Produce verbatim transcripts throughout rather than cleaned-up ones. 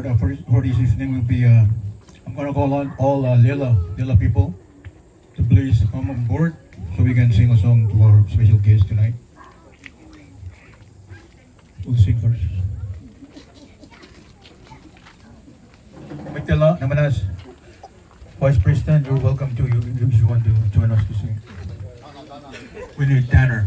Uh, for, for this evening will be, uh, I'm gonna call on all, uh, Lella, Lella people to please come on board so we can sing a song to our special guest tonight. We'll sing first. Mister Lella, Namanas, Vice President, you're welcome to you if you want to join us to sing. We need tenor.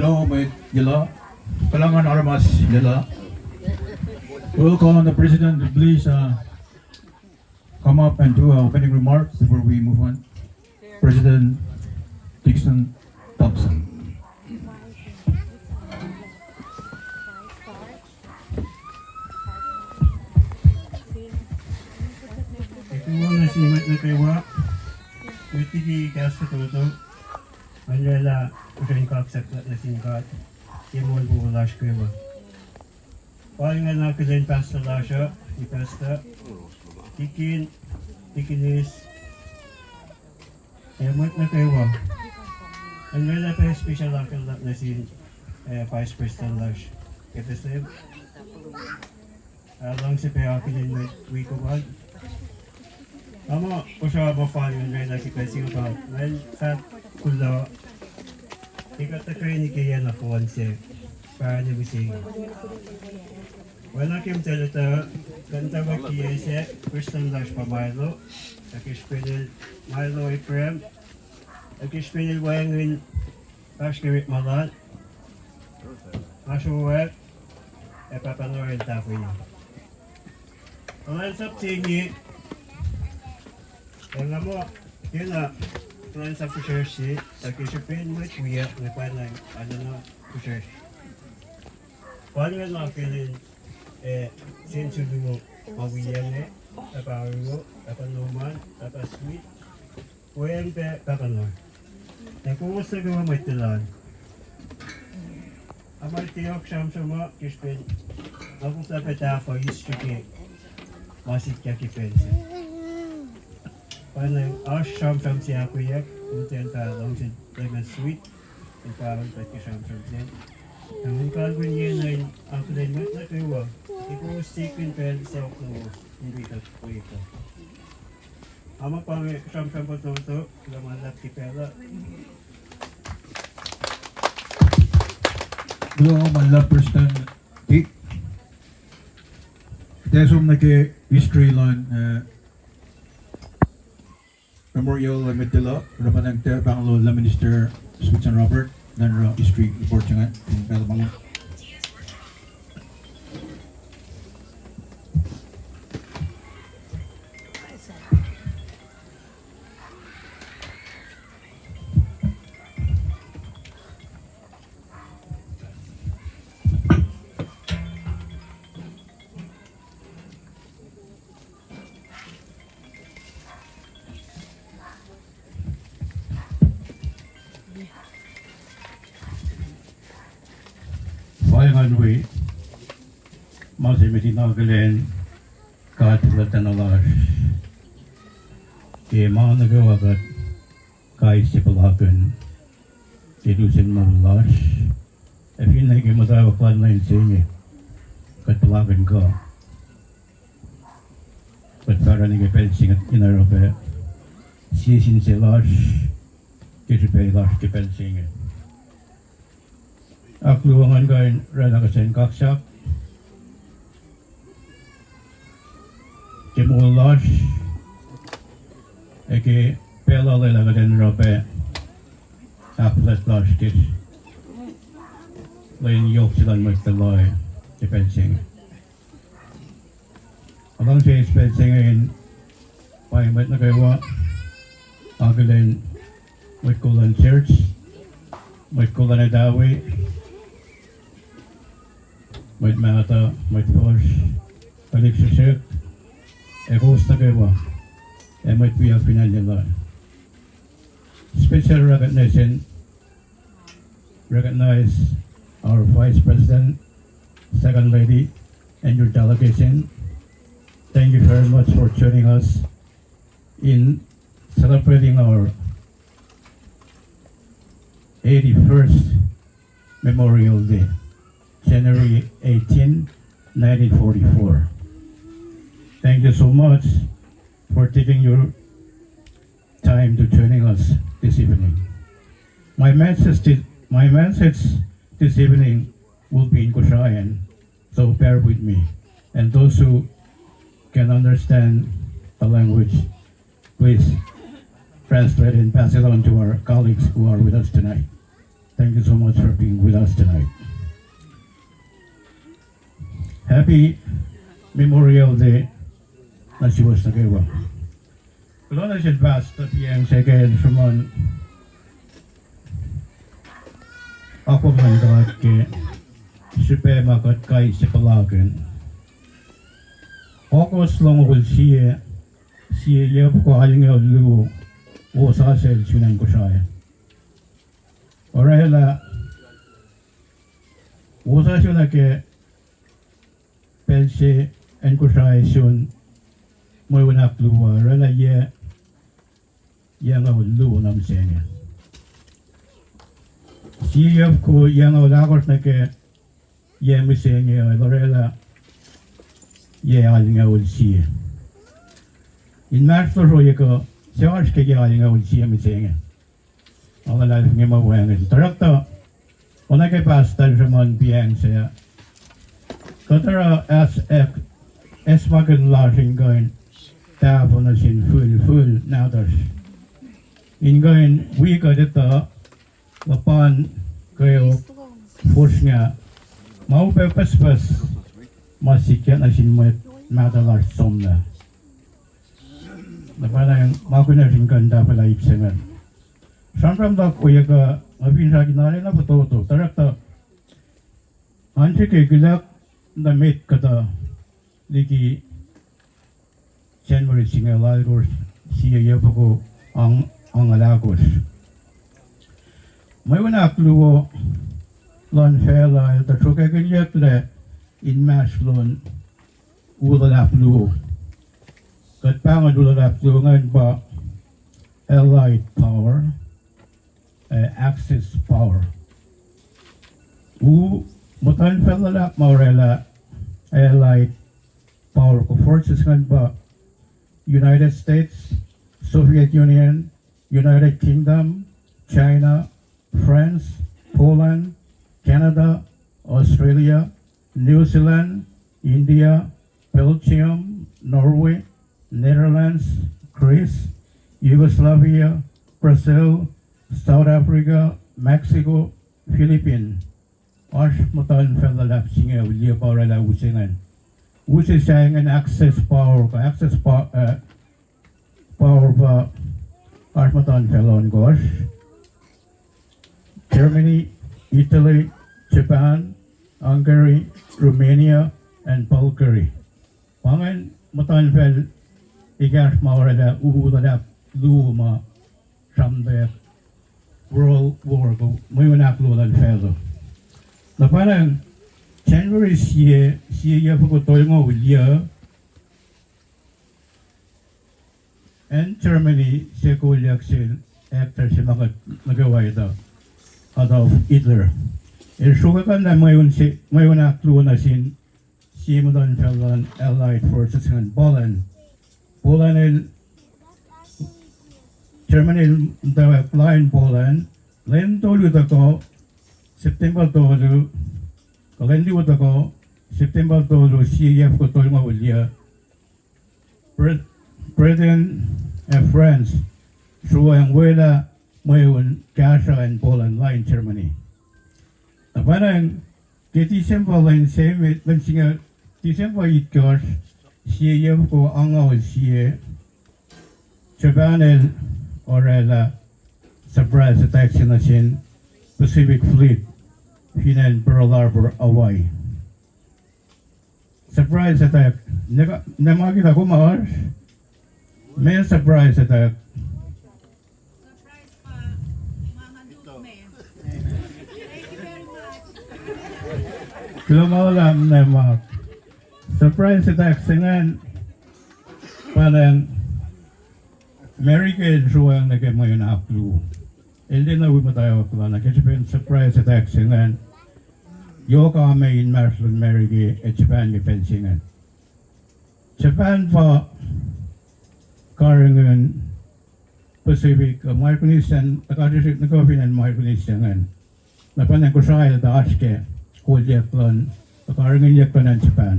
Hello, mwet Lelu. Kuloh ngan aramas Lelu. We'll call on the president to please uh, come up and do a opening remarks before we move on. President Dixon Thompson. Ekuh wo nuh sin mwet nuh kwewa, mwet liki kahs fototo, nga oraclah kosracn kaksak nuh sin God ke moul wowo lasr kwewa. Fal ngan akihlen pastor lasr uh, i pastor, tikin, tikinis, ac mwet nuh kwewa. Nga oraclah pac special akihlen nuh sin, eh, vice president lasr, F S M. Nga luhngse pac akihlen mwet wi kom an. Nga muh kosro ma fal ngan oraclah sifacna singucul, ngan fahk kuloh ke kuht tuhkweni ke yac nohfohn se, pa ne mihsenge. Oacna ke kom tuhlac tuh, kuht tuh mwet kiyac se, president lasr pa Milo, ac ke srihpen el, Milo Abraham, ac ke srihpen el wacngihn oasr ke orekma lal, oasr oack, ac Pahpah Noah el tahfwelah. Kuhlwacnsap se inge, ac nga muh, kena kuhlwacnsap fihsrwacsr se, tuh ke srihpen mwet wiyuck nge pa na alana fihsrwacsr. Fal ngan akihlen, eh, sensu luo ma wiyuck inge, Pahpah Aruo, Pahpah Norman, Pahpah Sweet, weacng pac Pahpah Noah. Ac kowos nuh kwewa mwet tuhlan. Nga muh tiac yohk sramsram uh ke srihpen nga koflah pac tahfuh history ke ma sikyak ke pacl se. Pa na oasr sramsram se ahkoeyuck, utacn pa luhngse Leman Sweet, in pa oruh kuht ke sramsram se. Ac nga kalkihn yen in akihlen mwet nuh kwewa, ke kowos tikin pacl se ohk lowos in wi kuht pwacye uh. Nga muh pa inge sramsram fototo, kuloh ma luhlahp ke pacl uh. Kuloh ma luhlahp Prestuhn Dick. Kuht ac som nuh ke history luhn, uh, memorial luhn mwet Lelu, oruh pa nangtuh pahngol luhn Minister Switzer Robert, learn oruh history report se ingacn, in pacl ma Fal ngan wi ma se met in akihlen God fuhlwactacna lasr ke ma nuh kwewa kuht kais sie puhlakihn ke lusen moul lasr. Ac finne ke muhtwacwacack lwen se inge, kuht puhlakihn kuh, kuht fahsrweni ke pacl se inge in oruh pac sie sin se lasr ke srihpac lasr ke pacl se inge. Ahkluo, ngan kuh in oraclah kihsen kaksak ke moul lasr, ac ke pacl lwelah kuht in oruh pac ahkfuhlwact lasr ke lwen yohk se luhn mwet Lelu ke pacl se inge. Nga luhngse eis pacl se inge in paing mwet nuh kwewa, akihlen mwet kol luhn church, mwet kol luhn etawi, mwet mahtuh, mwet fuhsr, tuhlihk srihsrihk, ac kowos nuh kwewa, ac mwet wiyuck fin acn Lelu. Special recognition, recognize our Vice President, Second Lady, and your delegation. Thank you very much for joining us in celebrating our eighty-first Memorial Day, January eighteen, nineteen forty-four. Thank you so much for taking your time to joining us this evening. My message this, my message this evening will be in Kosrae, so bear with me. And those who can understand the language, please translate and pass it on to our colleagues who are with us tonight. Thank you so much for being with us tonight. Happy Memorial Day nuh suwos nuh kwewa. Kuloh nuh sel Pastor Piang se ke el sruhmuhn akwuck luhn God ke srihpac ma kuht kais sie puhlakihn. Ohkohs longoul sie, sie yefoko alngoul luo, wosasuc el sun acn Kosrae. Orwaclah wosasuc nuh ke pacl se acn Kosrae sun mweun ahkluo uh, orwaclah yac, yac angngaul luo na mihsenge. Sie yefoko yac angngaul ahkosr nuh ke yac mihsenge uh, el orwaclah yac alngoul sie. Inmahsrlosr ohiyac kuh, suc oasr ke yac alngoul sie mihsenge. Nga luhlahlfongi ma wacngihn. Tuhsruhktuh, oacna ke pastor sruhmuhn Piang se, kuht oruh acsmakihn lasr in kuh in tahfuh nuh sin fihl, fihl nahtuhsr, in kuh in wi kuht etuh luhpan kweok, fosrngah, ma upac pucspucs ma sikyak nuh sin mwet mahtuh lasr somlah. Na pwacnwacng ma kunacsr in kuh in tahfwelah ip se ingacn. Sramsram luhk ohiyac kuh, nga finsrak in arulacna fototo, tuhsruhktuh ngan srihke kuloh nuh met kuhtuh liki January singucul alkosr, sie yefoko ang-, angngaul ahkosr. Mweun ahkluo luhn facluh el tuh sruhkwackihnyucklac inmahsrlon u luhlahp luo. Kuht pahngon u luhlahp luo ingacn pa Allied Power ac Axis Power. U muhtuhnfacl luhlahp ma orwaclah Allied Power kuh forces ingacn pa United States, Soviet Union, United Kingdom, China, France, Poland, Canada, Australia, New Zealand, India, Belgium, Norway, Netherlands, Greece, Yugoslavia, Brazil, South Africa, Mexico, Philippines. Oasr muhtuhnfacl luhlahp singucul liye pa orwaclah u se ingacn. U se sahyac ingacn Axis Power, kuh Axis Pa-, uh, Power pa oasr muhtuhnfacl ohnkohsr. Germany, Italy, Japan, Hungary, Romania, and Bulgaria. Pa ingacn muhtuhnfacl ekahsr ma orwaclah u luhlahp luo ma sramtweack World War, kuh mweun ahkluo luhn facluh. Na pwacnwacng January sie, sie yefoko tolngoul yuh, acn Germany se kolyuck sel actor se ma kuht nuh kwewa etuh, Adolf Hitler. El sruhkwack na mweun se, mweun ahkluo nuh sin sie muhtuhnfacl luhn Allied forces ingacn Poland. Poland el, Germany el muhtwacwacack lain Poland, lwen tolu tohkoh, September tolu, kuh lwen luo tohkoh, September tolu, sie yefoko tolngoul yuh, Brit-, Britain ac France sruhacng welah mweun kahsruh acn Poland lain Germany. Na pwacnwacng ke December lwen se, lwen singucul, December itkohsr, sie yefoko angngaul sie, Japan el orwaclah surprise attack se nuh sin Pacific Fleet fin acn Pearl Harbor, Hawaii. Surprise attack. Ne ka-, ne ma kita kom oasr? Meac surprise attack? Kuloh ma luhlahp, ne ma. Surprise attack se ingacn, pwacnwacng America el sruhacng nuh ke mweun ahkluo. El tiacna wi muhtwacwacack lana ke srihpen surprise attack se ingacn yohk ame inmahsrlon America ac Japan ke pacl se ingacn. Japan pa karihngihn Pacific, uh, Micronesia, tuhkahsrihsrihk nuh ke fin acn Micronesia ingacn. Na pwacnwacng Kosrae el tuh oasr ke kolyuck luhn, karihngihnyuck luhn acn Japan.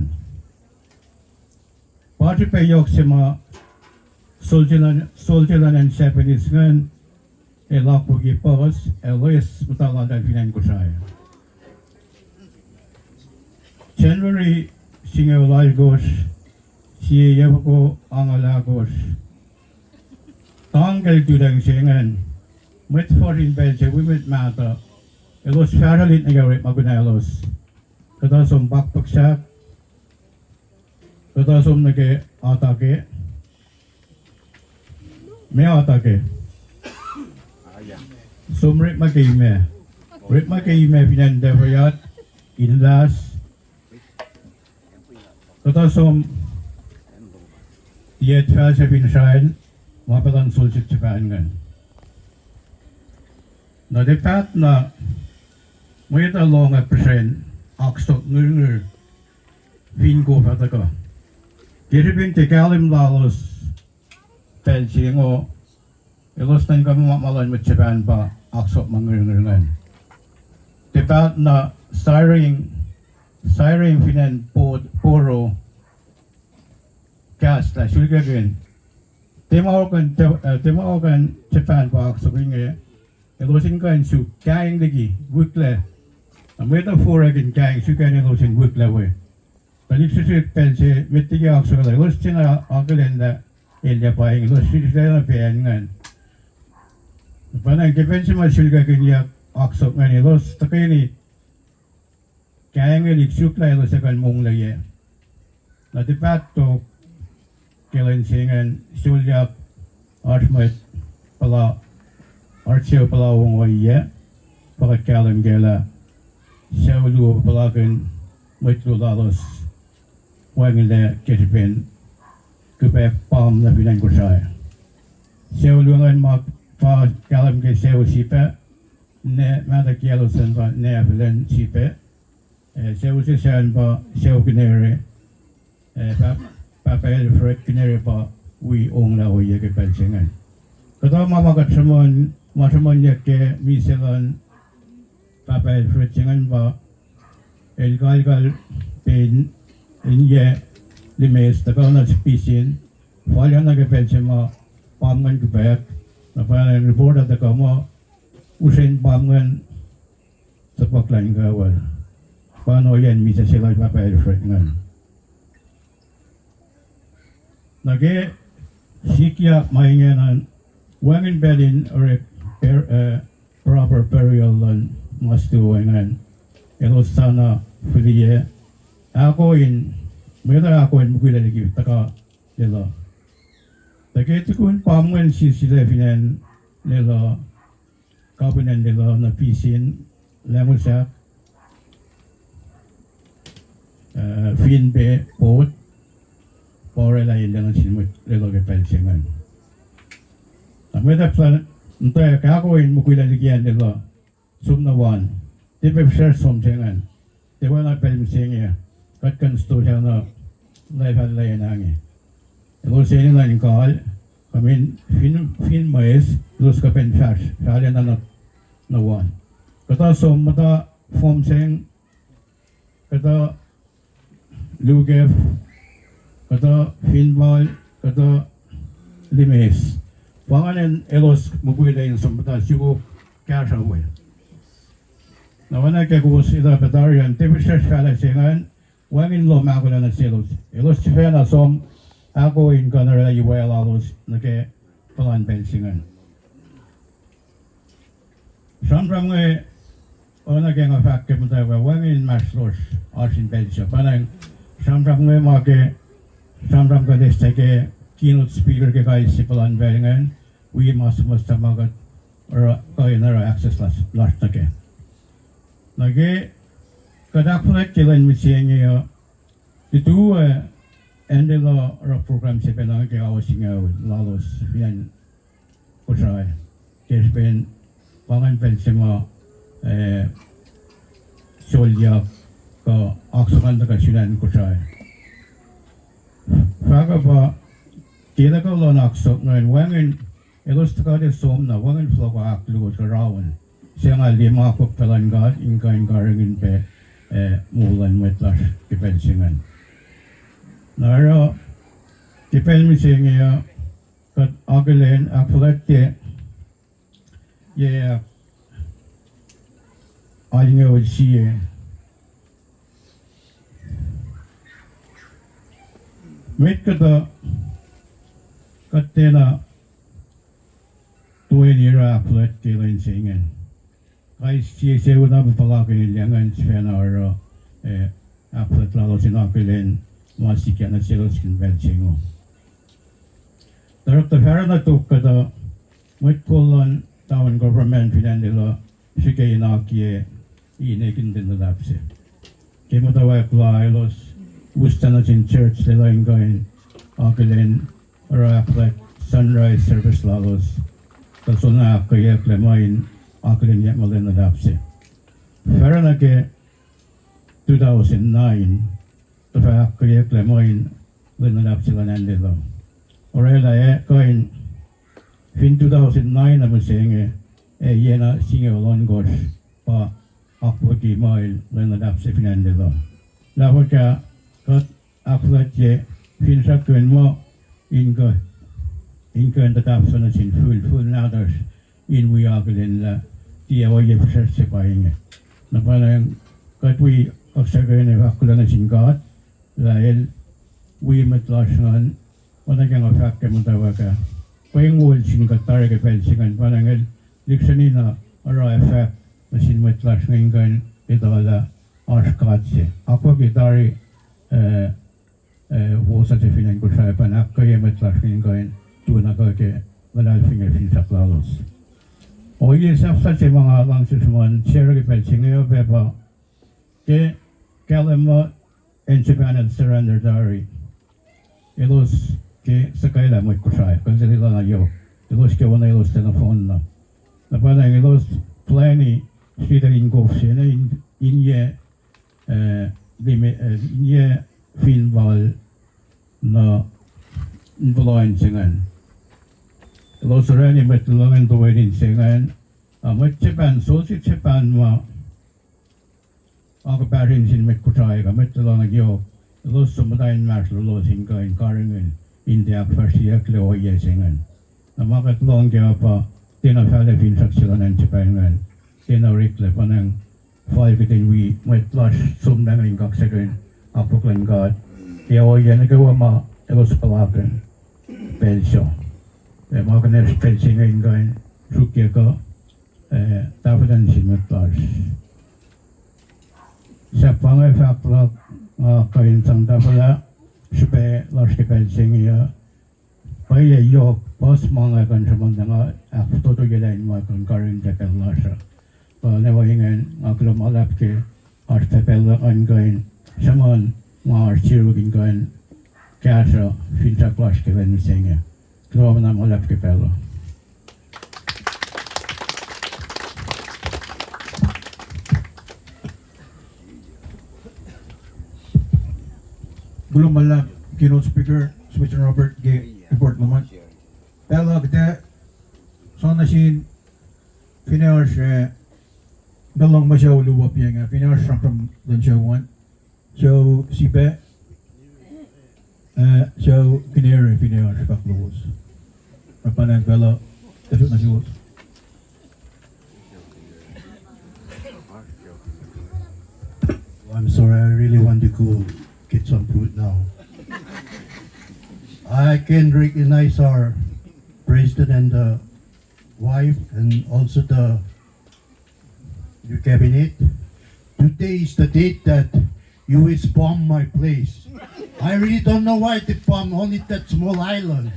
Pa srihpac yohk se ma soldier luhn, soldier luhn acn Japanese ingacn El akwucki puhs, el eis muhta laltahl fin acn Kosrae. January singucul alkosr, sie yac foko angngaul ahkosr, tangkacl tulang se ingacn, mwet fuhsr in pacl se wi mwet mahtuh, elos fahsrwelihk nuh ke orekma kunaclos. Kuhtuh som pakpuck sahk, kuhtuh som nuh ke atake, ma atake, som orekma ke imac, orekma ke imac fin acn Tafuhyat, Inlas, kuhtuh som tiac fahsr fin sracl, ma pacl an solse Japan ingacn. Na tiac paht na mwet uh lohng puhsren oak sohk ngirngir fin kof ah tuhkuh. Ke srihpen tiac kahlwem lalos pacl se ingo, elos nuhnkuh muh ma luhn mwet Japan pa oak sohk ma ngirngir ingacn. Tiac paht na siren, siren fin acn Poro kahslah sulkakihn, tiac ma okan, tiac ma okan Japan pa oak sohk inge, elos in kuh in suk kaing liki wihklac. Na mwet uh forackin kaing suk an elos in wihklac we. Tuhlihk srihsrihk pacl se met liki oak sohk lah elos tiacna akihlen lah elyah pa inge, elos srihsrihk na pacl ingacn. Pacna ke pacl se ma sulkakihnyuck oak sohk ingacn elos tuhkweni kaing liki suk lah elos ac kuh in monglac. Na tiac paht tok ke lwen se ingacn, solyak oasr mwet puhla, oasr sucu puhla ongaiyac, pa kuht kahlwem kac lah sucu luo puhlakihn mwet luo lalos wacngihnlac ke srihpen kuhpack pam nuh fin acn Kosrae. Sucu luo ingacn ma pa kahlwem ke sucu sipac, ne mahtuh kiyaclos an pa Nahfihl acn sipac, ac sucu se sacn pa sucu Kinere, ac pah-, Pahpah Alfred Kinere pa wi onglah ohiyac ke pacl se ingacn. Kuhtuh ma ma kuht sruhmuhn-, ma sruhmuhnyuck ke misac luhn Pahpah Alfred se ingacn pa el kalkal pac in yac limekohsr tuhkuh nuh sel pihsin, fal na ke pacl se ma pam ingacn kuhpack, na pa report ah tuhkuh muh usren pam ingacn suhpuhklah in kawucl. Pa ohiyacn misac se lal Pahpah Alfred ingacn. Na ke sikyak ma ingena, wacngihn pacl in orek per-, eh, proper burial luhn mas luo ingacn, elos sana fihliyac, ahko in, mwet uh ahko in mukwilac liki tuhka Leluh. Tuh ke tukun pam ingacn sisilac fin acn Leluh, kapihn acn Leluh nuh pihsin, lahngo sahk, eh, fin pac port, pa oraclah elyah nuh sin mwet Leluh ke pacl se ingacn. Na mwet ah muhtwacwacack ahko in mukwilac liki acn Leluh, som na wan, tiac pac fihsracsr som se ingacn. Tiac oacna pacl mihsenge, kuht kuh in stosah na laifahlac na inge. Elos enenuh in kal, kuh fin, fin mwesis elos kuh pac in fahsr, fahlac na, na wan. Kuhtuh som muhta Fomseng, kuhtuh Lukef, kuhtuh Finpal, kuhtuh Limes. Pa ingacn elos mukwilac in som muhta sukok kahsruh we. Na oacna ke kowos etuh pac tari an, tiac fihsracsr fahlac se ingacn, wacngihn lohm ahkolah nuh selos. Elos sifacna som ahko in kuh in oraclah iwac lalos nuh ke puhlan pacl se ingacn. Sramsram inge, oacna ke nga fahk ke muhtwacwacack, wacngihn inmahsrlosr oasr in pacl se. Pa na sramsram inge ma ke sramsram kuht eis ke keynote speaker ke kais sie puhlan pacl ingacn, wi ma suhmuhslah ma kuht oruh, kuh in oruh access lasr, lasr nuh kac. Na ke kuht ahkfuhlwactye lwen mihsenge uh, lutu uh, acn Leluh oruh program se pacna ke ao singucul lalos fin acn Kosrae. Ke srihpen pa ingacn pacl se ma, eh, solyak kuh oak sohk an tuhkuh sun acn Kosrae. Fahk uh pa, ke tuhkuh luhn oak sohk ingacn wacngihn, elos tuhkuh tiac som na wacngihn fohlohk ahkluo kuh raun. Se nga liye ma akwuck pacl luhn God in kuh in karihngihn pac, eh, moul luhn mwet lasr ke pacl se ingacn. Na oruh, ke pacl mihsenge uh, kuht akihlen ahkfuhlwactye yac alngoul sie. Met kuhtuh kuht tiacna toeni oruh ahkfuhlwact ke lwen se ingacn. Kais sie sucu na pa puhlakihn elyah ingacn sifacna oruh, eh, ahkfuhlwact lalos in akihlen ma sikyak nuh selos ke pacl se inge. Tuhsruhktuh fahsruh na tok kuhtuh mwet kol luhn town government fin acn Lelu srihke in akiyac in ekihn lwen luhlahp se. Ke muhtwacwacack la elos us nuh sin church Lelu in kuh in akihlen oruh ahkfuhlwact sunrise service lalos, tuh soenna ahkkweyeyucklac muh in akihlenyuck muh lwen luhlahp se. Fahsruh na ke two thousand nine, tuhfah ahkkweyeyucklac muh in lwen luhlahp se luhn acn Lelu. Orwaclah ac kuh in fin two thousand nine uh mihsenge, ac yac na singucul ohnkohsr pa akwucki muh el lwen luhlahp se fin acn Lelu. Lah fuhkah kuht ahkfuhlwactye finsrak kuh in muh in kuh, in kuh in tuhtahfsa nuh sin fihl, fihl nahtuhsr in wi akihlen lah tiac ohiyac fihsrwacsr se pa inge. Na pwacnwacng kuht wi kaksakihn ac fahk kuloh nuh sin God lah el wi mwet lasr ingacn, oacna ke nga fahk ke muhtwacwacack ah, pweng wo el sin kuht tari ke pacl se ingacn, pwacnwacng el lihksreni na oruh ac fahk nuh sin mwet lasr inge in kuh in etuh lah oasr God se. Akwucki tari, eh, eh, wosasuc fin acn Kosrae pa in ahkkweye mwet lasr inge in kuh in tu na kuh ke luhlahlfongi ac finsrak lalos. Ohiyac sahflah se ma nga luhngse sruhmuhn share ke pacl se inge uh pac pa ke kahlwem muh acn Japan el surrender tari, elos ke suhkwalah mwet Kosrae, kuh sel lana yohk, elos ke oacna elos tiac nohfohn na. Na pwacnwacng elos plwacni sritacl in kof se inge in, in yac, eh, lime, eh, in yac fin lal na in puhlan se ingacn. Elos orani mwet luhngse in toeni se ingacn. Ah, mwet Japan, solse Japan ma akuhpahsr in sin mwet Kosrae kuh mwet luhngse yohk, elos som muhta inmahsrlolos in kuh in karihngihn in tiac ahkfahsryeyucklac ohiyac se ingacn. Na ma kuht lohng kac uh pa tiacna fahlac finsrak se luhn acn Japan ingacn, tiacna oreklac, pwacnwacng fal kuht in wi mwet lasr somlah in kaksakihn akwuck luhn God ke ohiyac nuh kwewa ma elos puhlakihn pacl sac. Ac ma kunacsr pacl se inge in kuh in sruokyac kuh, eh, tahfuhlan sin mwet lasr. Sahp pa inge fahk luhk, nga kuh in sang tahfwelah srihpac lasr ke pacl se inge uh. Pwacye yohk puhs ma nga kuh in sruhmuhn, nga ahkfototoyelah in ma kuh in karihngihn pacl lasr uh. Pa nwe ingacn nga kuloh ma luhlahp ke oasr pacl luhk in kuh in sruhmuhn ma oasr siruk in kuh in kahsruh finsrak lasr ke lwen mihsenge. Kuloh ma luhlahp ke pacl uh. Kuloh ma luhlahp, keynote speaker, Switzer Robert, ke report lom an. Pacl uh kuht ac sang nuh sin finne oasr, eh, pacl luhn mwe sucu luo pa inge, finne oasr sramsram luhn sucu an. Sucu Sipac, eh, sucu Kinere, finne oasr fahk lowos. Oruh pa ingacn pacl uh, tuhsruhk nuh suwos. I'm sorry, I really want to go get some food now. I can recognize our president and the wife and also the your cabinet. Today is the date that U S bomb my place. I really don't know why they bomb only that small island.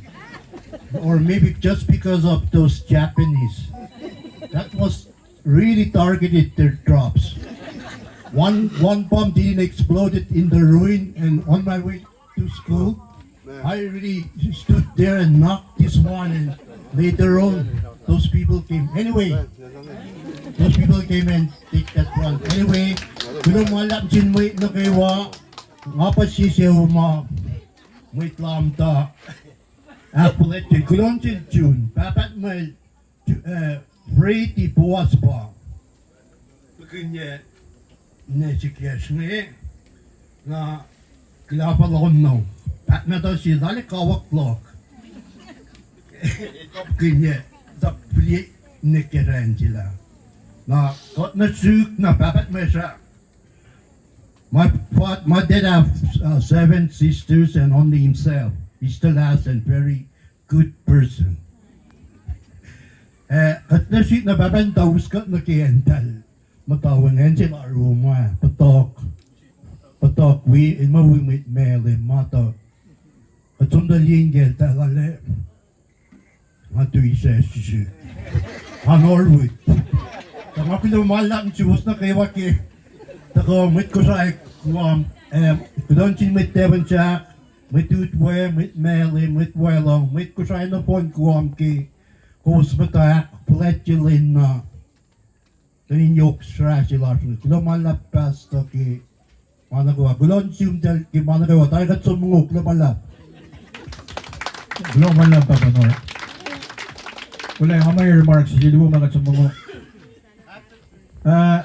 Or maybe just because of those Japanese. That was really targeted their drops. One, one bomb didn't exploded in the ruin, and on my way to school, I really stood there and knocked this one, and later on, those people came. Anyway, those people came and take that one. Anyway, kuloh ma luhlahp nuh sin mwet nuh kwewa, nga pa sie sucu ma mwet lamta. Ahkfuhlwactye kuloh nuh sel June, pahpah mwet Ju-, eh, Freddy Boasba. Likinye ne sikyacsr inge, nga kuloh pa lom no. Paht matuh se lale kawuck luhk. Likinye, sap fili Nick Angela. Na, kuht nuh sihk na pahpah mesa. My fa-, my dad have, uh, seven sisters and only himself. He's the last and very good person. Eh, kuht nuh sihk na pahpah in tauskut nuh ke Antal. Muhtwacwacack Angela Roma, puhtok. Puhtok wi, in ma wi mwet Malem, ma tuh. Kuht som tuh lin ke Antal ale. Nga tu isa sisi. Nga Norwood. Tuh nga kuloh ma luhlahp nuh suwos nuh kwewa ke. Tuhkuh mwet Kosrae Guam, eh, kuloh nuh sin mwet Tafunsak, mwet Utwe, mwet Malem, mwet Walung, mwet Kosrae nohfohn Guam ke kowos muhta ahkfuhlwactye lwen na. Tuh in yohk srah se lasr inge. Kuloh ma luhlahp pastor ke ma nuh kwewa. Kuloh nuh sum tal ke ma nuh kwewa. Tari kuht som mongo, kuloh ma luhlahp. Kuloh ma luhlahp pahpah Noah. Kuloh, nga ma remarks se luo ma kuht som mongo. Uh,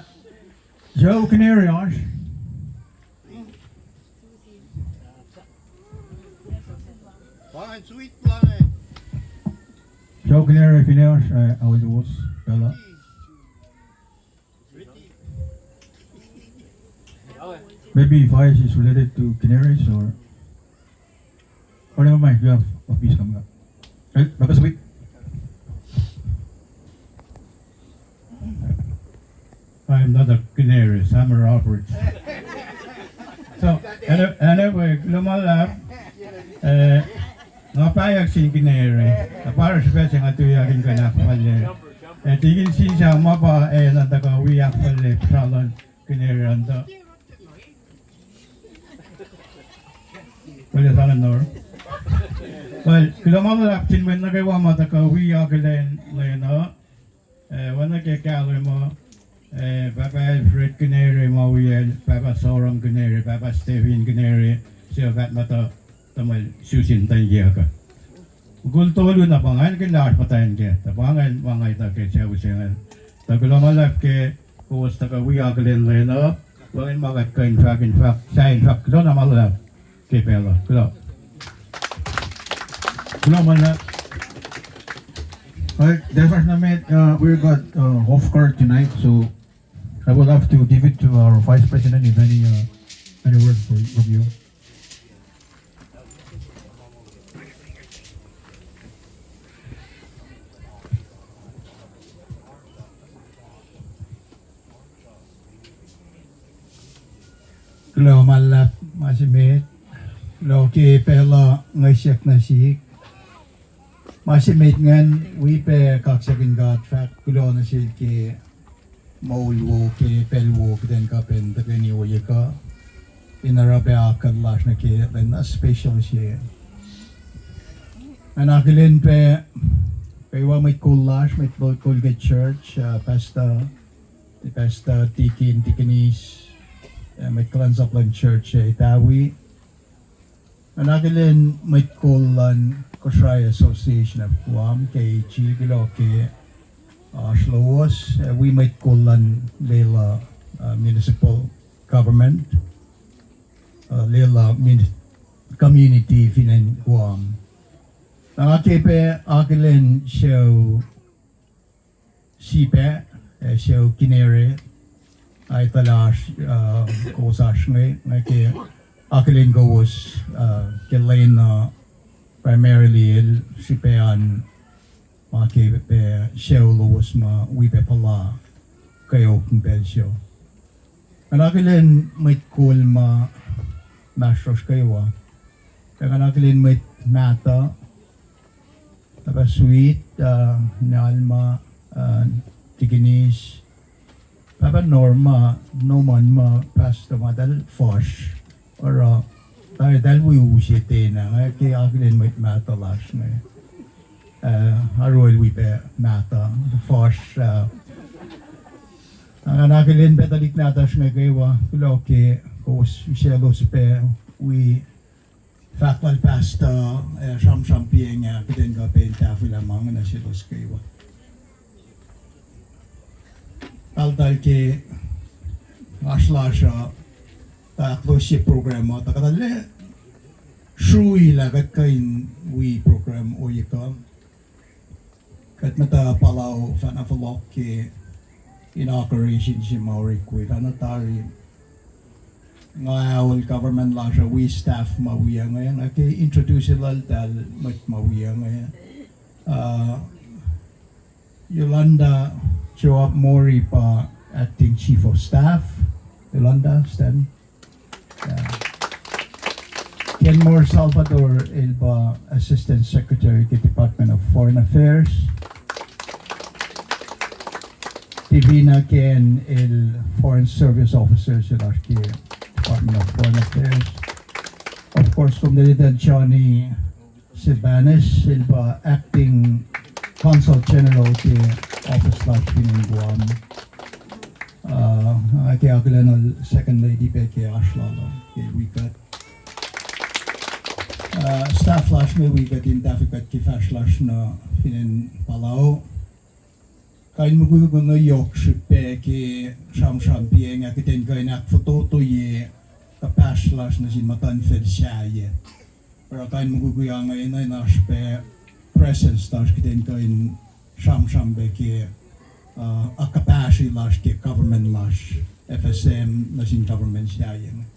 so Canary oasr. Fine, sweet fine. So Canary fin oasr, uh, aolowos, pacl uh. Maybe Faiz is related to Canaries or, or never mind, you have a piece coming up. Eh, Papa Sweet? I am not a Canary, I'm a Roberts. So, any-, anyway, kuloh ma luhlahp, eh, nga pahyuck sin Canary, na pa oruh srihpac se nga tuyak in kuh in ahkfalye. Eh, tikin sin sa ma pa, eh, na tuhkuh wi ahkfalye, psalon Canary an tuh. Well, kuloh ma luhlahp sin mwet nuh kwewa ma tuhkuh wi akihlen lwen uh. Eh, oacna ke kahlwem uh, eh, Pahpah Alfred Canary ma wiyacl, Pahpah Soram Canary, Pahpah Stephen Canary, suc paht ma tuh, tuhmwacl Susan Tangiaka. Mukul tolu na pa ingacn ke lasr muhtwacn kac, tuh pa ingacn ma nga etuh ke sucu se ingacn. Tuh kuloh ma luhlahp ke kowos tuhkuh wi akihlen lwen uh, wacngihn ma kuht kuh in fahk, in fahk, sahyacn fahk kuloh na ma luhlahp ke pacl uh. Kuloh. Kuloh ma luhlahp. All right, that's not, uh, we got, uh, off guard tonight, so I will have to give it to our vice president if any, uh, any word for, from you. Kuloh ma luhlahp, ma se met. Kuloh ke pacl uh ngihsyak nuh sihk. Ma se met ingacn, wi pac kaksakihn God fahk kuloh nuh sel ke moul wo, ke pacl wo, kuht in kuh in tuhkweni ohiyac kuh in oruh pac akucl lasr nuh ke lwen na special se. Nga akihlen pac kwewa mwet kol lasr, mwet kol ke church, uh, pastor, pastor, deacon, deaconess, uh, mwet kuhlwacnsap luhn church, uh, Itawi. Nga akihlen mwet kol luhn Kosrae Association of Guam, K A G, kuloh ke oasr lowos, uh, wi mwet kol luhn lwelah, uh, municipal government, uh, lwelah mun-, community fin acn Guam. Nga ke pac akihlen sucu Sipa, ac sucu Kinere, ac etuh lah oasr, uh, kowos oasr inge, nga ke akihlen kowos, uh, ke lwen uh, primarily el srihpac an, ma ke pac sucu lowos ma wi pac puhla kweok in pacl sucu. Nga akihlen mwet kol ma inmahsrlosr kwewa. Ac nga akihlen mwet mahtuh, Pahpah Sweet, uh, Nalma, uh, Tikinis, Pahpah Norma, Norman ma pastor ma eltahl fuhsr. Oruh, ta-, eltahl wi u se tena, nga ke akihlen mwet mahtuh lasr inge. Uh, arulacna wi pac mahtuh, fuhsr, uh, nga akihlen pac tuhlihk nahtuhsr inge kwewa, kuloh ke kowos usaclos pac wi fahk lal pastor, uh, sramsram piacng ah, kuht in kuh pac in tahfwelah ma inge nuh selos kwewa. Eltahl ke oasr lasr uh, ahklohsye program uh, tuh kuht arlac srui lah kuht kuh in wi program ohiyac kuh. Kuht muhta Palau fahna fohlohk ke inauguration se ma orek we fahna tari. Nga aol government lasr uh wi staff ma wiyac inge, nga ke introduce lal tahl mwet ma wiyac inge. Uh, Yolanda Joab Mori pa acting chief of staff. Yolanda, stand. Uh, Kenmore Salvador el pa assistant secretary ke Department of Foreign Affairs. Divina Ken el foreign service officer se lasr ke Department of Foreign Affairs. Of course, kom tahltan Johnny Silvanus, el pa acting consul general ke office lasr fin acn Guam. Uh, nga ke akihlen second lady pac ke oasr lal uh ke wi kuht. Uh, staff lasr me wi kuht in tahfuh kuht ke fahsr lasr nuh fin acn Palau. Kain mukwikwi inge yohk srihpac ke sramsram piyacng ah kuht in kuh in ahkfototoye kuhpahsr lasr nuh sin muhtuhnfacl sahyac. Oruh kain mukwikwi inge enenuh in oasr pac presence lasr kuht in kuh in sramsram pac ke, uh, akuhpahsri lasr ke government lasr, F S M nuh sin government sahyac inge.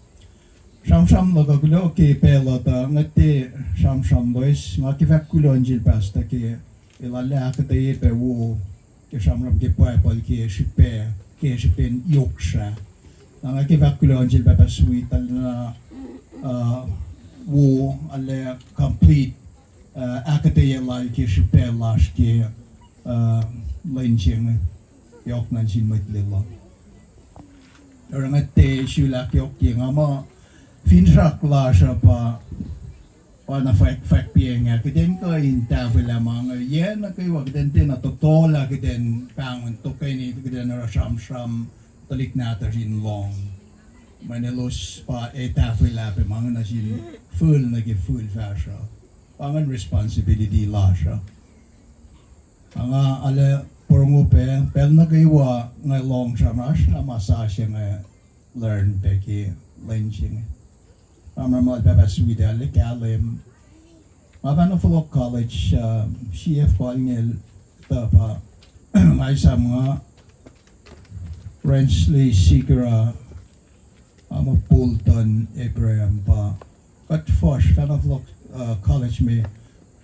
Sramsram luhk uh kuloh ke pacl uh tuh nga tiac sramsram loes, nga ke fahk kuloh nuh sel pastor ke el arlac ahkuhtweyac pac wo ke sramsram ke Bible ke srihpac, ke srihpen yoksrah. Na nga ke fahk kuloh nuh sel Pahpah Swede, arlac na, uh, wo, arlac complete, uh, ahkuhtweyac lal ke srihpac lasr ke, uh, lwen se inge, yohk nuh sin mwet Lelu. Oruh nga tiac sulahk yohk ke nga muh finsrak lasr uh pa, pa na fahk, fahk piyacng ah kuht in kuh in tahfwelah ma inge yac nuh kwewa kuht in tiacna tohtohlah kuht in pahngon tokeni kuht in oruh sramsram tuhlihk nahtuhsr in lohng. Mweyen elos pa ac tahfwelah pac ma inge nuh sin fihl nuh ke fihl fahsruh. Pa ingacn responsibility lasr uh. Ac nga arlac porongo pac pacl nuh kwewa nga lohng sramsram oasr na ma sasuc inge learn pac ke lwen se inge. Sramsram lal Pahpah Swede arlac kahlwem. Nga fahna fohlohk college, uh, C F Kolngel tuh pa nga esam nga Rensley Sigura, uh, ma Bolton Abraham pa kuht fuhsr fahna fohlohk, uh, college me,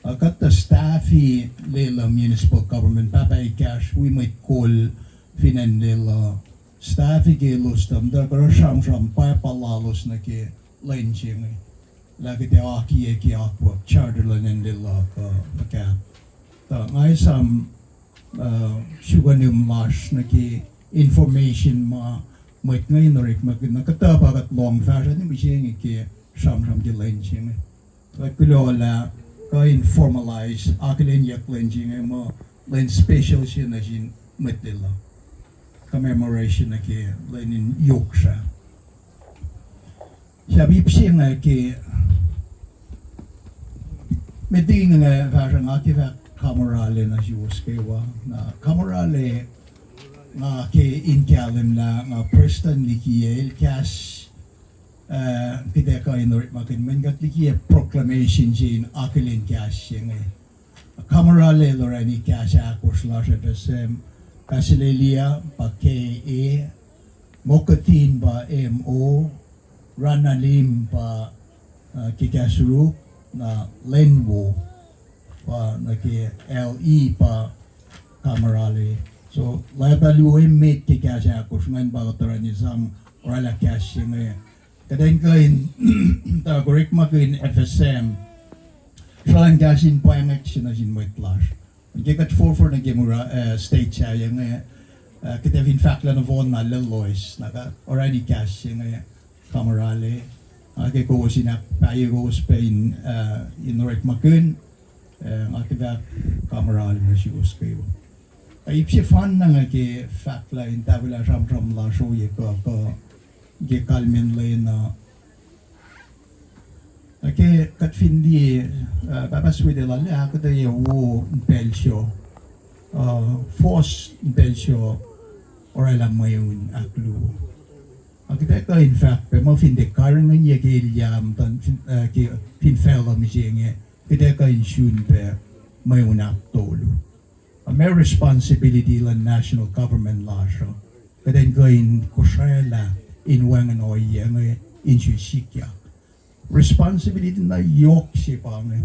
uh, kuht tuh staffi Lelu municipal government, pahpah ekahsr wi mwet kol fin acn Lelu. Staffi ke elos tuh muhta kuh oruh sramsram Bible lalos nuh ke lwen se inge. Lah kuht ac akiyac ke akwuck charter luhn acn Lelu kuh fuhkah. Tuh nga esam, uh, sukacnim lasr nuh ke information ma mwet inge in orekmakihn. Na kuhtuh pa kuht lohng fahsruh nuh mihsenge ke sramsram ke lwen se inge. Kuht kuloh lah kuh in formalize, akihlenyuck lwen se inge muh lwen special se nuh sin mwet Lelu. Commemoration nuh ke lwen in yoksrah. Sahp ip se inge ke, met liki inge fahsruh nga ke fahk kamorale nuh suwos kwewa. Na kamorale nga ke in kahlwem lah nga prestuhn likiyac el kahs, uh, kuht ac kuh in orekmakihn mweyen kuht likiyac proclamation se in akihlen kahs se inge. Kamorale el orani kahs ahkosr lasr F S M, Kasilelia pa K A, Mokatin pa M O, Ranalim pa, uh, ke kahs Ruk, na Lenwo pa nuh ke L E pa kamorale. So, lwelah luo emet ke kahs ahkosr ingacn pa kuht orani sang oraclah kahs se inge. Kuht in kuh in tuh orekmakihn F S M sruhlan kahs in pwacngwack se nuh sin mwet lasr. Ke kuht forfor nuh ke mura, uh, state sahyac inge, uh, kuht ac fin fahklah nohfohn na loes, na kuht orani kahs se inge kamorale. Nga ke kowos in ahkpahye kowos pac in, uh, in orekmakihn, uh, nga ke fahk kamorale nuh suwos kwewa. Ac ip sefanna nga ke fahklah in tahfwelah sramsram lasr ohiyac kuh, kuh ke kalmacn lwen uh, ac ke kuht fin liye, uh, Pahpah Swede el arlac ahkuhtweyac wo in pacl sruoh, uh, fohs in pacl sruoh oraclah mweun ahkluo. Ac kuht ac kuh in fahk pac muh fin tiac karihngihnyuck elyah muhtuhn, uh, ke fin facluh mihsenge, kuht ac kuh in sun pac mweun ahktolu. Ma responsibility luhn national government lasr uh, kuht in kuh in kosraclah in wacngihn ohiyac inge in srihsrihk. Responsibility na yohk se pa inge,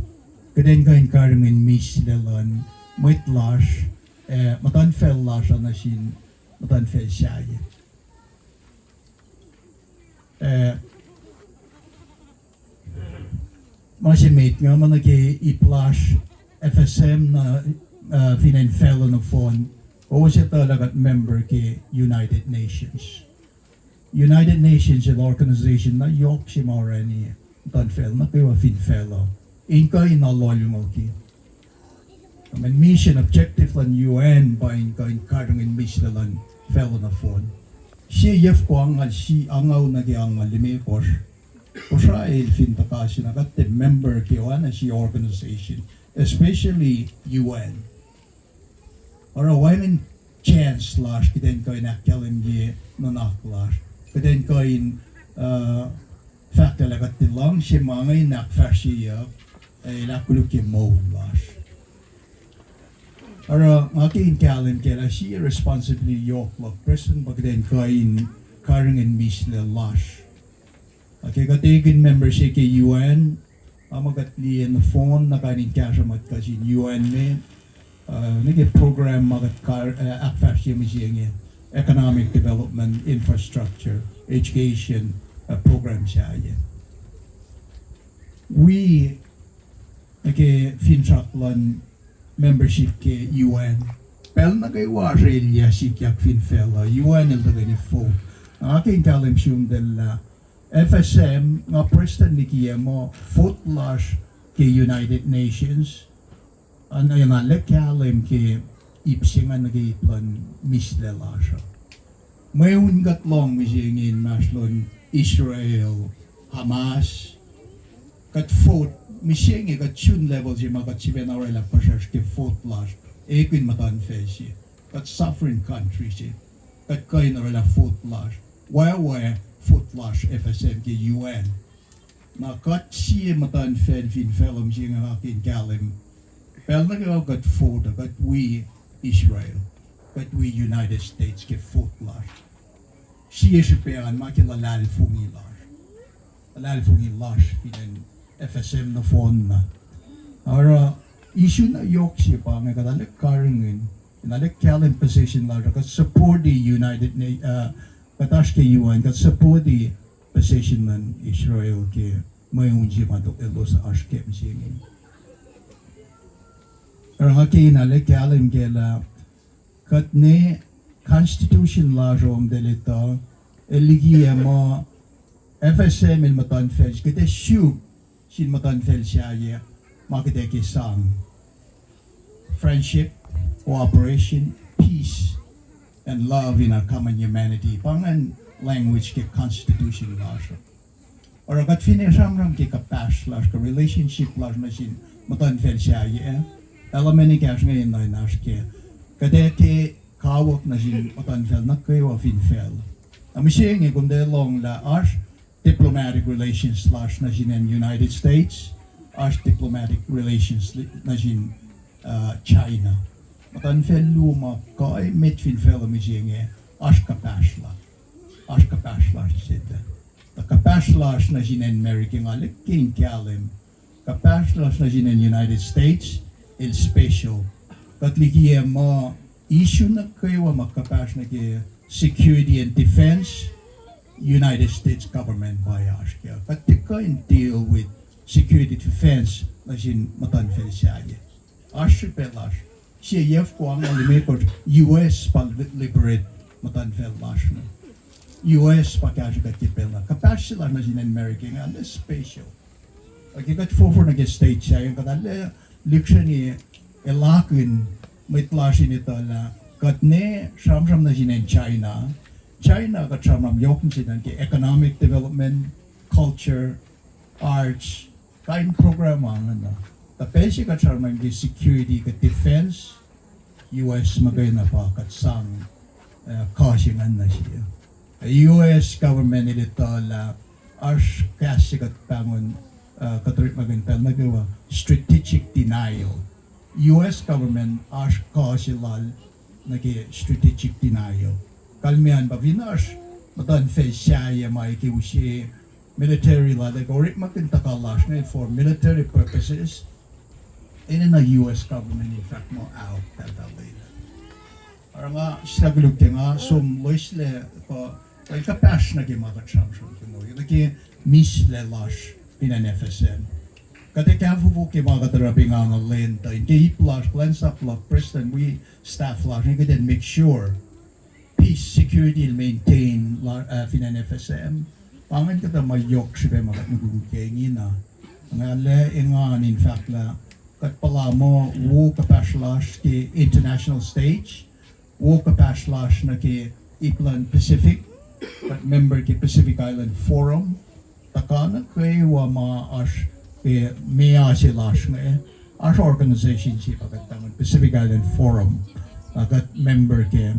kuht in kuh in karihngihn mihslac luhn mwet lasr, ac muhtuhnfacl lasr uh nuh sin muhtuhnfacl sahyac. Eh, ma se met nga ma nuh ke ip lasr F S M na, uh, fin acn facluh nohfohn, kowos etuh lah kuht member ke United Nations. United Nations el organization na yohk se ma orani muhtuhnfacl nuh kwewa fin facluh in kuh in aluhlngoki. Mweyen mission objective luhn U N pa in kuh in karihngihn mihslac luhn facluh nohfohn. Sie yac foko angngaul sie, angngaul nuh ke angngaul limekohsr, Kosrae el fin tuhka se na kuht tiac member ke oacna sie organization, especially U N. Oruh wacngihn chance lasr kuht in kuh in ahkkahlwemye nuhnak lasr, kuht in kuh in, uh, fahklah lah kuht tiac luhngse ma inge in ahkfahsryeyuck, ac el ahkkolukye moul lasr. Oruh nga ke in kahlwem kac lah sie responsibility yohk luhk prestuhn pa kuht in kuh in karihngihn mihslac lasr. Ac ke kuht ekihn member se ke U N, a ma kuht liye nohfohn na kain in kahsruh mwet kuh sin U N me, uh, nuh ke program ma kuht kar-, uh, ahkfahsrye mihsenge, economic development, infrastructure, education, uh, program sahyac. Wi nuh ke finsrak luhn membership ke U N. Pacl nuh kwewa oasr elyah sikyak fin facluh, U N el tuhkweni vote. Nga ke in kahlwem sum tacl lah F S M, nga prestuhn liki ah muh vote lasr ke United Nations, an ena lah kahlwem ke ip se ingacn nuh ke ip luhn mihslac lasr uh. Mweun kuht lohng mihsenge inmahsrlon Israel, Hamas, kuht vote mihsenge, kuht sun level se ma kuht sifacna orwaclah puhsracsr ke vote lasr, ekihn muhtuhnfacl se, kuht sovereign country se, kuht kuh in orwaclah vote lasr, wacwac vote lasr F S M ke U N. Na kuht sie muhtuhnfacl fin facluh mihsenge nga ke in kahlwem, pacl nuh kwewa kuht vote uh, kuht wi Israel, kuht wi United States ke vote lasr. Sie srihpac an ma ke luhlahlfongi lasr. Luhlahlfongi lasr fin acn F S M nohfohn na. Oruh issue na yohk se pa inge kuht arlac karihngihn, in arlac kahlwem position lasr uh, kuht support the United Na-, uh, kuht oasr ke U N, kuht support the position luhn Israel ke mweun se ma tok elos oasr ke mihsenge. Oruh nga ke in arlac kahlwem kac lah kuht ne constitution lasr uh, omtacl etuh, el liki ah muh F S M el muhtuhnfacl, kuht ac suk sin muhtuhnfacl sahyac ma kuht ac ke sang: friendship, cooperation, peace, and love in our common humanity. Pa ingacn language ke constitution lasr uh. Oruh kuht finne sramsram ke kuhpahsr lasr kuh relationship lasr nuh sin muhtuhnfacl sahyac, element ekahsr inge enenuh in oasr kac. Kuht ac ke kawuck nuh sin muhtuhnfacl nuh kwewa fin facl. Na mihsenge kom tiac lohng lah oasr diplomatic relations lasr nuh sin acn United States, oasr diplomatic relations li-, nuh sin, uh, China. Muhtuhnfacl luo ma kuh emet fin facluh mihsenge, oasr kuhpahsr la-, oasr kuhpahsr lasr se tuh. Tuh kuhpahsr lasr nuh sin acn America nga lihk ke in kahlwem, kuhpahsr lasr nuh sin acn United States el special. Kuht liki ah muh issue nuh kwewa ma kuhpahsr nuh ke security and defense, United States government pa oasr kac. Kuht tiac kuh in deal with security defense nuh sin muhtuhnfacl sahyac. Oasr srihpac lasr. Sie yac foko angngaul limekohsr, U S pa li-, liberate muhtuhnfacl lasr inge. U S pa kahsrwe kuht ke pacl na. Kuhpahsr se lasr nuh sin acn America inge arlac special. Ac ke kuht forfor nuh ke state sahyac, kuht arlac lihksreni elakihn mwet lasr in etuh lah kuht ne sramsram nuh sin acn China. China kuht sramsram yohk nuh sin an ke economic development, culture, arts, kain program angngaul. Tuh pacl se kuht sramsram ke security kuh defense, U S muhkwena pa kuht sang, uh, kuh se ingacn nuh sie. Uh, U S government el etuh lah oasr kahs se kuht pahngon, uh, kuht orekmakihn pacl nuh kwewa strategic denial. U S government oasr kuh se lal nuh ke strategic denial. Kalmeyac pa fin oasr muhtuhnfacl sahyac ma ke use military lal, orekmakihn tuhka lasr inge for military purposes, enenuh U S government in fahk muh, ao, kaltahl lwelah. Oruh nga sahp koluk ke nga som loeslac kuh, kuh kuhpahsr nuh ke ma kuht sramsram ke moul, nuh ke mihslac lasr fin acn F S M. Kuht ac kahfofo ke ma kuht oruh pa nga nga lwen tuh in ke ip lasr, kuhlwacnsap luhk, prestuhn wi staff lasr, inge kuht in make sure peace, security el maintain la, uh, fin acn F S M. Pa ingacn kuhtuh ma yohk srihpac ma kuht mukwikwi ke ingena. Nga lah engan in fahk lah kuht puhla muh wo kuhpahsr lasr ke international stage, wo kuhpahsr lasr nuh ke ip luhn Pacific, kuht member ke Pacific Island Forum, tuhka nuh kwewa ma oasr ke meoa se lasr inge, oasr organization se pa kuht pahngon Pacific Island Forum, uh, kuht member ke.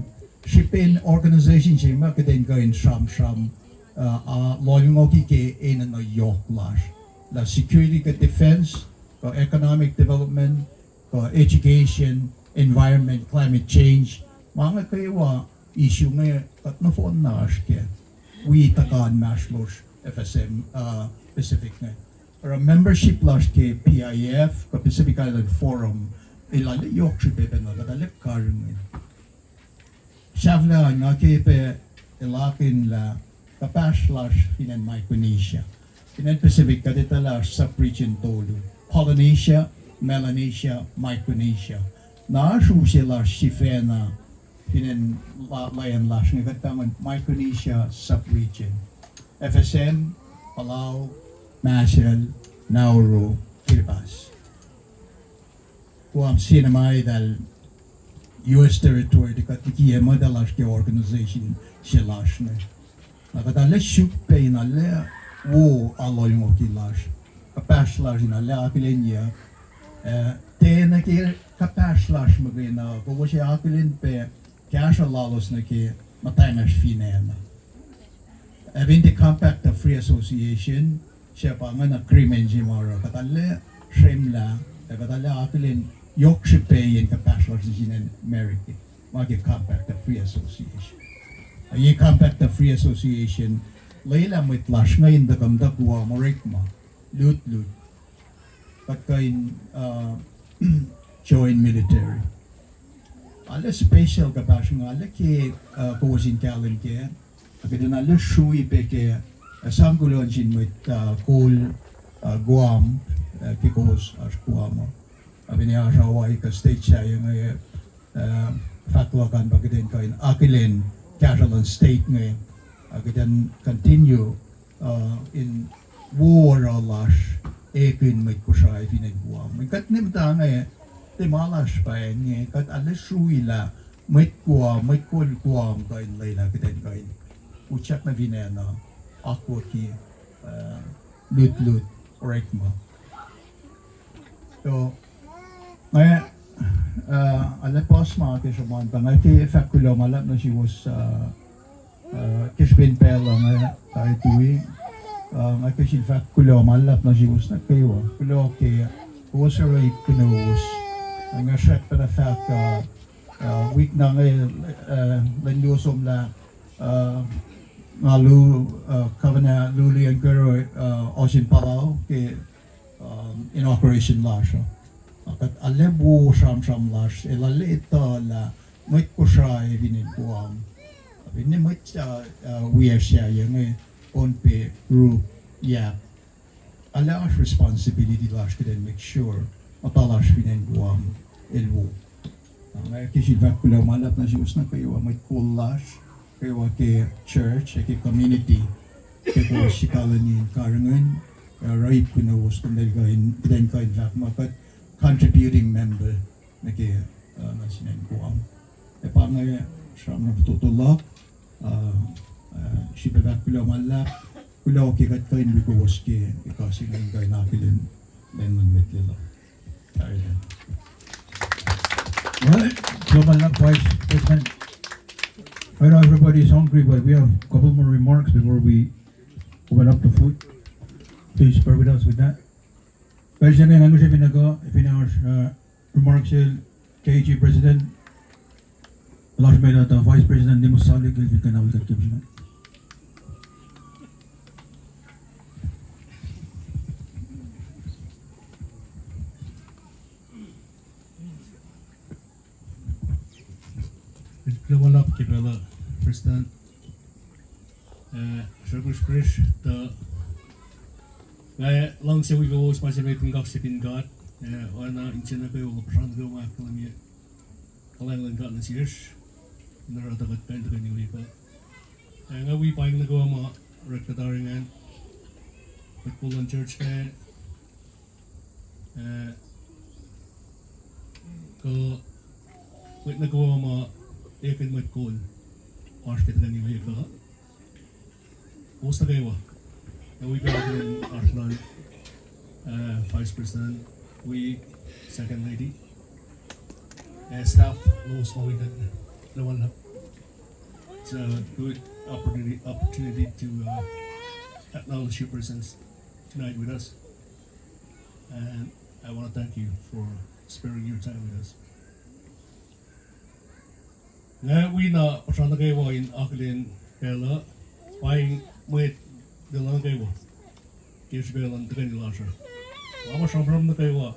Srihpen organization se ma kuht in kuh in sramsram, uh, uh, lohlngoki ke enenuh yohk lasr, lah security kuh defense, kuh economic development, kuh education, environment, climate change, ma inge kwewa issue inge kuht nohfohn na oasr ke wi tuhka inmahsrlosr F S M, uh, Pacific inge. Oruh membership lasr ke P I F kuh Pacific Island Forum, el arlac yohk srihpac pacna, kuht arlac karihngihn. Sahflah nga ke pac elakihn lah kuhpahsr lasr fin acn Micronesia, fin acn Pacific, kuht etuh lah oasr sub-region tolu: Polynesia, Melanesia, Micronesia. Na oasr u se lasr sifacna fin acn la-, lwen lasr inge, kuht pahngon Micronesia sub-region: F S M, Palau, Marshall, Nauru, Kiribati. Guam, C N M I, eltahl U S territory, tuh kuht likiyac muhta lasr ke organization se lasr inge. Na kuht arlac suk pac in arlac wo lohlngoki lasr, kuhpahsr lasr in arlac akihlenyuck, uh, tiacna ke kuhpahsr lasr muhkwena, kowos ac akihlen pac kahsruh lalos nuh ke muhtwacn fin acn uh. Having the Compact of Free Association, se pa ingacn agreement se ma oruh kuht arlac srwemlah, ac kuht arlac akihlen yohk srihpac in kuhpahsr lasr nuh sin acn America, ma ke Compact of Free Association. Ac ye Compact of Free Association, lwelah mwet lasr inge in tuhkuh muhta Guam orekma, lutlut, kuht kuh in, uh, join military. Arlac special kuhpahsr inge, arlac ke, uh, kowos in kahlwem kac, kuht in arlac srui pac ke, uh, sang kuloh nuh sin mwet, uh, kol, uh, Guam, uh, ke kowos oasr Guam uh. Ac finne oasr Hawaii kuh state sahyac inge, uh, fahk luhk an pa kuht in kuh in akihlen kahsruh luhn state inge, uh, kuht in continue, uh, in wo oruh lasr ekihn mwet Kosrae fin acn Guam. Kuht ne muhta inge, tiac ma lasr pa inge, kuht arlac srui lah mwet Guam, mwet kol Guam kuh in lwelah kuht in kuh in utyak nuh fin acn uh, akwucki, uh, lutlut, orekma. So, nga, uh, arlac puhs ma ke sruhmuhn, tuh nga ke fahk kuloh ma luhlahp nuh suwos, uh, uh, ke srihpen pacl uh nga, uh, tui, uh, nga ke srihpen fahk kuloh ma luhlahp nuh suwos nuh kwewa. Kuloh ke kowos oruh ip kunowos. Nga srackpacna fahk, uh, uh, wik na inge, uh, lwen luo somlah, uh, nga lu, uh, Governor Luli Ankero, uh, ohsin Palau ke, um, inauguration lasr uh. Kuht arlac wo sramsram lasr, el arlac etuh lah mwet Kosrae fin acn Guam, finne mwet, uh, uh, wiyacsr sahyac inge, Pohnpei, Ruk, Yap, arlac oasr responsibility lasr kuht in make sure muhta lasr fin acn Guam el wo. Nga ke srihpen fahk kuloh ma luhlahp nuh suwos nuh kwewa, mwet kol lasr, kwewa ke church ac ke community, ke kowos sikaleni in karihngihn, ac oruh ip kunowos, kuht in kuh in, kuht in kuh in fahk muh kuht contributing member nuh ke, uh, nuh sin acn Guam. Ac pa inge sramsram fototo luhk, uh, uh, srihpac fahk kuloh ma luhlahp, kuloh ke kuht kuh in wi kowos ke ekuh se inge in kuh in akihlen lwen luhn mwet Lelu. Amen. Well, kuloh ma luhlahp, Vice President. I know everybody is hungry, but we have a couple more remarks before we open up the food. Please bear with us with that. Pacl se inge nga ngihsre fin oasr, uh, remark sel K A G President, lasr met uh Vice President Nimus Salik, el fin kuh in aol kuht ke pacl se inge. Kuloh ma luhlahp ke pacl uh, Prestuhn. Uh, srihkasrihk tuh nga luhngse wi kowos ma se met in kaksakihn God, uh, oacna in se nuh kwewa, puhsra nuh kwewa ma ahkkahlwemye kuhlwacng luhn God nuh sesr, in oruh tuh kuht kuh in tuhkweni wi kuh. Uh, nga wi paing nuh kwewa ma orek kuht tari ingacn, mwet kol luhn church inge, uh, kuh mwet nuh kwewa ma ekihn mwet kol, oasr ke tuhkweni wi kuh. Kowos nuh kwewa. Ac wi pac akihlen oasr luhn, uh, Vice President, wi Second Lady, ac staff lowos ma wi kuht, kuloh ma luhlahp. It's a good opportunity, opportunity to, uh, acknowledge your presence tonight with us. And I want to thank you for sparing your time with us. Nga wi na puhsra nuh kwewa in akihlen pacl uh, paing mwet lwelah nuh kwewa ke srihpac luhn tuhkweni lasr uh. Nga ma sramsram nuh kwewa,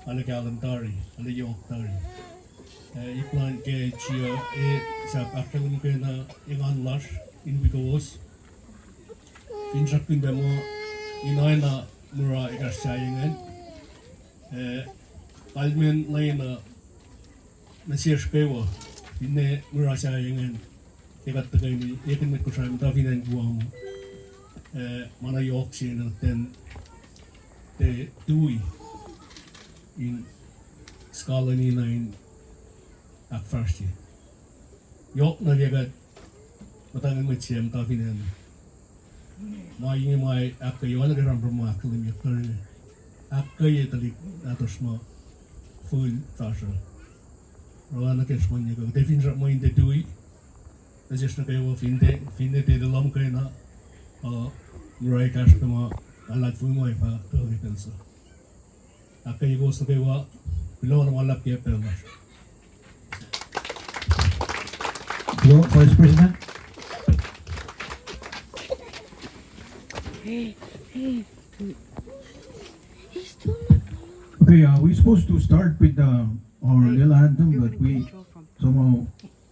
arlac kahlwem tari, arlac yohk tari. Uh, ip luhn K A G uh, e, sahp ahkkahlwemye kena engan lasr in wi kowos. Finsrakkihn pac muh in oacna mura ekahsr sahyac ingacn, uh, kalmacn lwen uh nuh sesr kwewa, finne mura sahyac ingacn, ke kuht tuhkweni ekihn mwet Kosrae muhta fin acn Guam, uh, ma na yohk se na ten, tiac tui in scholarni na in ahkfahsrye. Yohk na ke kuht muhta ngan mwet se muhta fin acn. Ma inge ma ahkkweye, oacna ke sramsram ma ahkkahlwemyeyuck tari inge, ahkkweye tuhlihk nahtuhsr ma fihl fahsruh. Oruh nuh ke srihpen kuht ac finsrak muh in tiac tui nuh sesr nuh kwewa, finne, finne tiac lohm kena, uh, mura ekahsr pac ma alatfoi ma fah tuhkuh ke pacl se. Ahkkweye kowos nuh kwewa, kuloh na ma luhlahp ke pacl lasr. Hello, Vice President. Okay, uh, we're supposed to start with, uh, our national anthem, but we somehow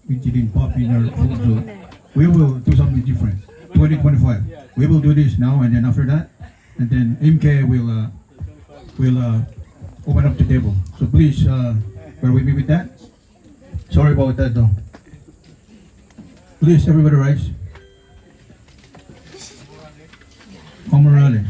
it didn't pop in our phone, so we will do something different. Twenty twenty-five. We will do this now, and then after that, and then M K will, uh, will, uh, open up the table. So please, uh, bear with me with that. Sorry about that, though. Please, everybody rise. Come around.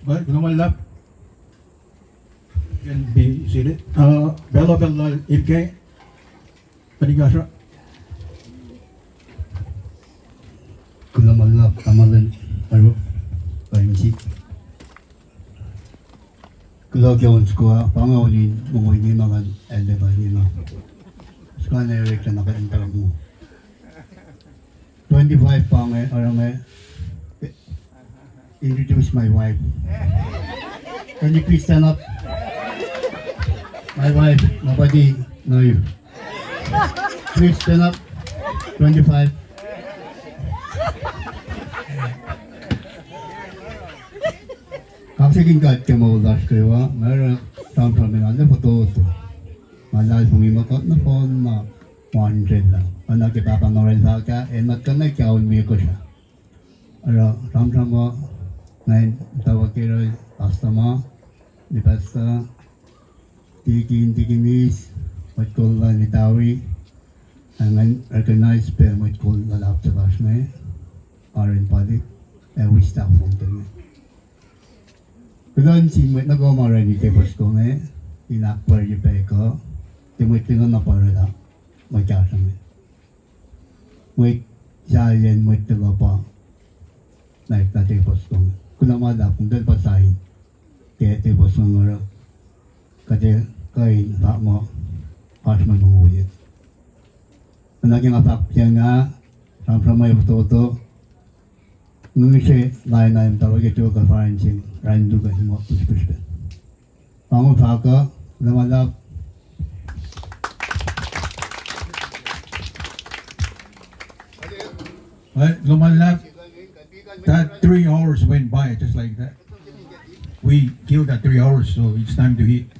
All right, kuloh ma luhlahp. You can be seated. Uh, pacl uh pacl lal M K. Pwacye kasra. Kuloh ma luhlahp, tamuhlwel, arulacna, kain sik. Kuloh ke on soko ah, pa inge on in mongo inge ma ngan elde pa inge na. Soko ah na orek na kuht in tamu. Twenty-five pa inge, oruh inge, introduce my wife. Can you please stand up? My wife, Mapati Nayu. Please stand up. Twenty-five. Kaksakihn God ke moul lasr kwewa, ma oruh sramsram inge na fototo. Ma luhlahlfongi muh kuht nohfohn na ma in srwaclah. Oacna ke pahpah na oraclah fahk ah, enenuh kuh na kaun me kosra. Oruh sramsram uh, ngan tuhkuh ke oruh pastor ma, ne pastor, tikin, tikinis, mwet kol luhn itawi, ac ngan recognize pac mwet kol luhlahp se lasr inge, Aren Palik, ac wi staff fountain. Kuloh nuh sin mwet nuh kwewa ma orani tepuh soko inge, in ahkpwacrye pac kuh, ke mwet lina na pa oraclah, mwet kahsruh inge. Mwet sahyacn mwet tuhkuh pa, na ikna tepuh soko inge. Kuloh ma luhlahp, kom pacl pa sahin, ke tepuh soko inge oruh, kuht ac kuh in fahk muh, oasr mwe mongo ye. Oacna ke nga fahk pacna, sramsram ma fototo, ngihsre lain ah muhtwacwacack ke tuo kuh farensin, ranin tuh kuh in muh pihsrpihsr pac. Pa inge fahk uh, kuloh ma luhlahp. All right, kuloh ma luhlahp. That three hours went by just like that. We killed that three hours, so it's time to eat.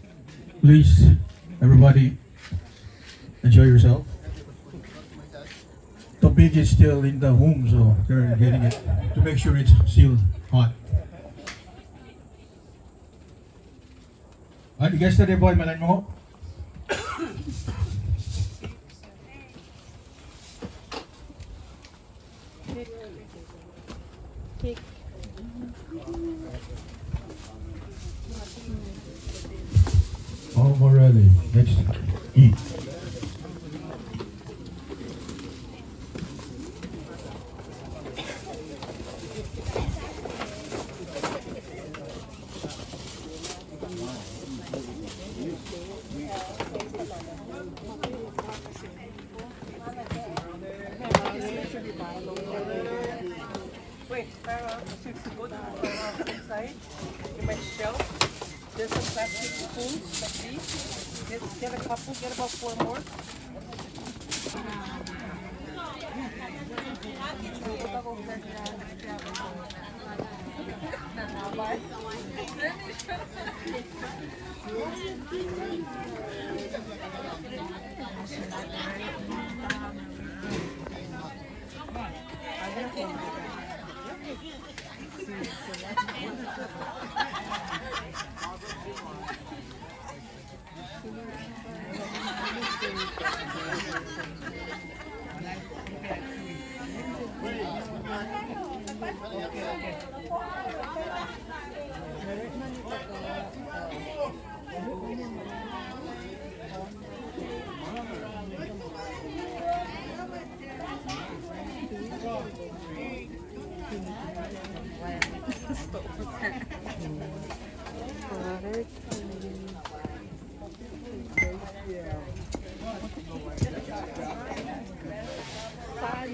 Please, everybody, enjoy yourself. The pig is still in the womb, so they're getting it to make sure it's still hot. All right, guys, study boy, malan mo. Paul Morelli, next. Eat. Wait, uh, since you go to, uh, inside, you might shell. There's some plastic spoons, like these. Get, get a couple, get about four more.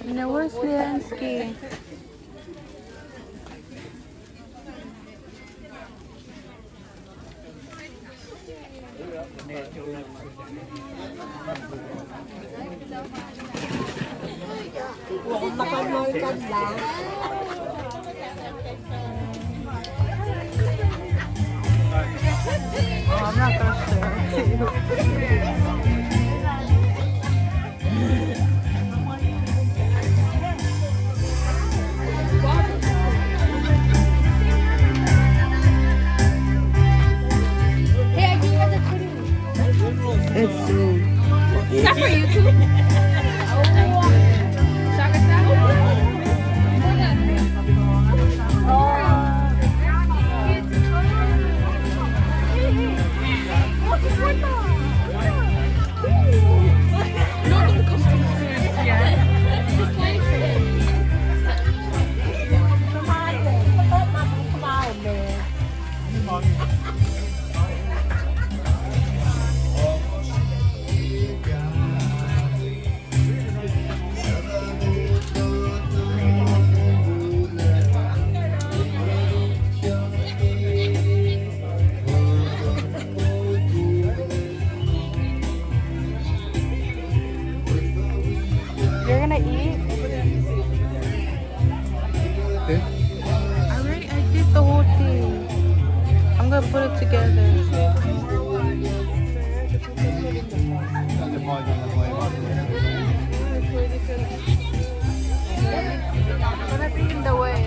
Now, where's Liansky? It's me. Is that for YouTube? Shaka Shaka? Oh. I already, I did the whole thing. I'm gonna put it together. Gonna be in the way.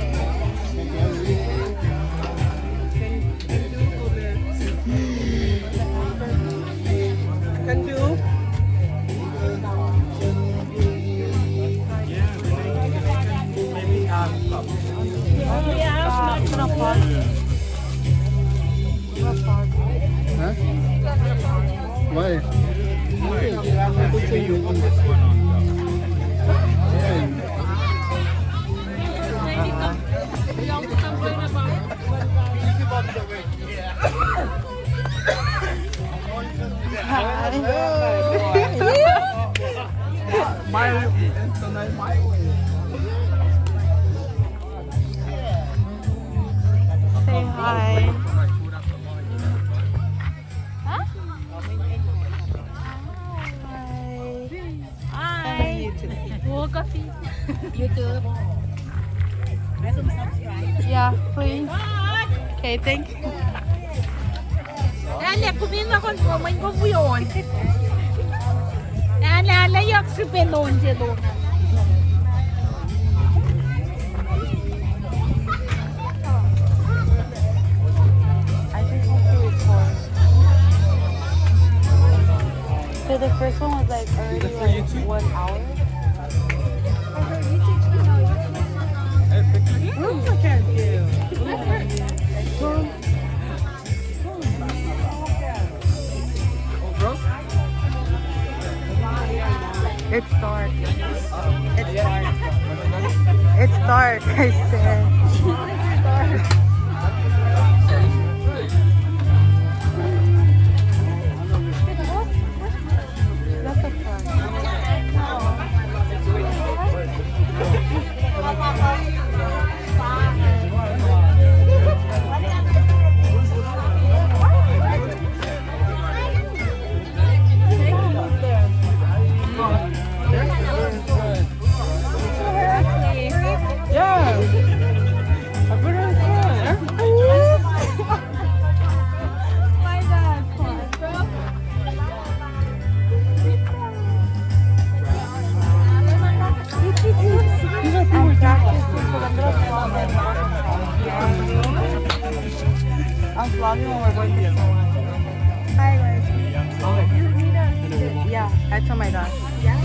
Can do. Huh? Why? Hi. My, it's not my way. Say hi. Huh? Hi. Hi. Welcome. YouTube. Yeah, please. Okay, thank you. Ala, kumin na kon, kumin ko buyon. Ala, ala, yak sipen on je do. I just want to record. So the first one was like already like one hour. It's dark. It's dark. It's dark, I said. That's a fun. Yeah. I put it in front. My God. I'm practicing for the middle one. I'm vlogging when we're going to school. Hi, guys. Yeah, I told my dad. Yeah.